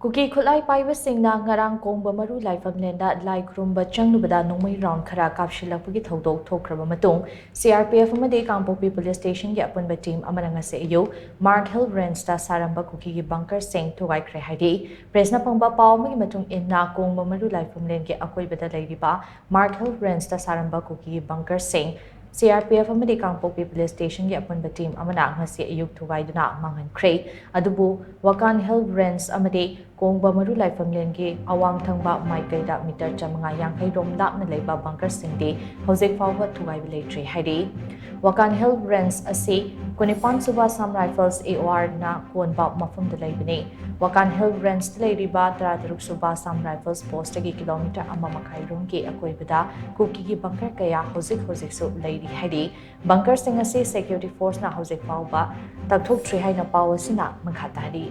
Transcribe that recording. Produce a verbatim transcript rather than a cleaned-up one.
ꯀꯨꯀꯤ ꯈꯨꯠꯂꯥꯏ ꯄꯥꯏꯕꯁꯤꯡꯅ ꯉꯔꯥꯡ ꯀꯣꯡꯕ ꯃꯔꯨ ꯂꯥꯏꯐꯝꯂꯦꯟꯗ ꯂꯥꯏ ꯈꯨꯔꯨꯝꯕ ꯆꯪꯂꯨꯕꯗ ꯅꯣꯡꯃꯩ ꯔꯥꯎꯟ ꯈꯔ ꯀꯥꯞꯁꯤꯜꯂꯛꯄꯒꯤ ꯊꯧꯗꯣꯛ ꯊꯣꯛꯈ꯭ꯔꯕ ꯃꯇꯨꯡ, ꯁꯤ ꯑꯥꯔ ꯄꯤ ꯑꯦꯐ ꯑꯃꯗꯤ ꯀꯥꯡꯄꯣꯛꯄꯤ ꯄꯨꯂꯤꯁ ꯁ꯭ꯇꯦꯁꯟꯒꯤ ꯑꯄꯨꯟꯕ ꯇꯤꯝ ꯑꯃꯅ ꯉꯁꯤ ꯑꯌꯨꯛ ꯃꯥꯔꯛ ꯍꯤꯜ ꯔꯦꯟꯖꯇ ꯁꯥꯔꯝꯕ ꯀꯨꯀꯤꯒꯤ ꯕꯪꯀꯔꯁꯤꯡ ꯊꯨꯒꯥꯏꯈ꯭ꯔꯦ ꯍꯥꯏꯔꯤ꯫ ꯄ꯭ꯔꯦꯁꯅ ꯐꯪꯕ ꯄꯥꯎ ꯑꯃꯒꯤ ꯃꯇꯨꯡ ꯏꯟꯅ, ꯀꯣꯡꯕ ꯃꯔꯨ ꯂꯥꯏꯐꯝꯂꯦꯟꯒꯤ ꯑꯀꯣꯏꯕꯗ ꯂꯩꯔꯤꯕ mark hill ꯔꯦꯟꯖꯇ ꯁꯥꯔꯝꯕ ꯀꯨꯀꯤꯒꯤ ꯕꯪꯀꯔꯁꯤꯡ C R P F ꯑꯃꯗꯤ ꯀꯥꯡꯄꯣꯛꯄꯤ ꯄꯨꯂꯤꯁ ꯁ꯭ꯇꯦꯁꯟꯒꯤ ꯑꯄꯨꯟꯕ ꯇꯤꯝ ꯑꯃꯅ ꯉꯁꯤ ꯑꯌꯨꯛ ꯊꯨꯒꯥꯏꯗꯨꯅ ꯃꯥꯡꯍꯟꯈ꯭ꯔꯦ꯫ ꯑꯗꯨꯕꯨ ꯋꯥꯀꯥꯟ ꯍꯤꯜ ꯔꯦꯟꯖ ꯑꯃꯗꯤ ꯀꯣꯡꯕ ꯃꯔꯨ ꯂꯥꯏꯐꯝꯂꯦꯟꯒꯤ ꯑꯋꯥꯡ ꯊꯪꯕ ꯃꯥꯏꯀꯩꯗ ꯃꯤꯇꯔ ꯆꯥꯃꯉꯥ ꯌꯥꯡꯈꯩ ꯔꯣꯝ ꯂꯥꯞꯅ ꯂꯩꯕ ꯕꯪꯀꯔꯁꯤꯡꯗꯤ ꯍꯧꯖꯤꯛ ꯐꯥꯎꯕ ꯊꯨꯒꯥꯏꯕ ꯂꯩꯇ꯭ꯔꯤ ꯍꯥꯏꯔꯤ꯫ ꯋꯥꯀꯥꯟ ꯍꯤꯜ ꯔꯦꯟꯖ ꯑꯁꯤ ꯀꯨꯟꯅꯤꯄꯥꯟ ꯁꯨꯕ ꯑꯁꯥꯝ ꯔꯥꯏꯐꯜꯁ, ꯑꯦ ꯑꯣ ꯑꯥꯔꯅ ꯀꯣꯟꯕ ꯃꯐꯝꯗ ꯂꯩꯕꯅꯤ꯫ ꯋꯥꯀꯥꯟ ꯍꯤꯜ ꯔꯦꯟꯖꯇ ꯂꯩꯔꯤꯕ ꯇꯔꯥꯇꯔꯨꯛ ꯁꯨꯕ ꯑꯁꯥꯝ ꯔꯥꯏꯐꯜꯁ ꯄꯣꯁꯇꯒꯤ ꯀꯤꯂꯣꯃꯤꯇꯔ ꯑꯃ ꯃꯈꯥꯏ ꯔꯣꯝꯒꯤ ꯑꯀꯣꯏꯕꯗ ꯀꯨꯀꯤꯒꯤ ꯕꯪꯀꯔ ꯀꯌꯥ ꯍꯧꯖꯤꯛ ꯍꯧꯖꯤꯛꯁꯨ ꯂꯩꯔꯤ ꯍꯥꯏꯔꯤ꯫ ꯕꯪꯀꯔꯁꯤꯡ ꯑꯁꯤ ꯁꯦꯀ꯭ꯌꯨꯔꯤꯇꯤ ꯐꯣꯔꯁꯅ ꯍꯧꯖꯤꯛ ꯐꯥꯎꯕ ꯇꯛꯊꯣꯛꯇ꯭ꯔꯤ ꯍꯥꯏꯅ ꯄꯥꯎ ꯑꯁꯤꯅ ꯃꯈꯥ ꯇꯥꯔꯤ꯫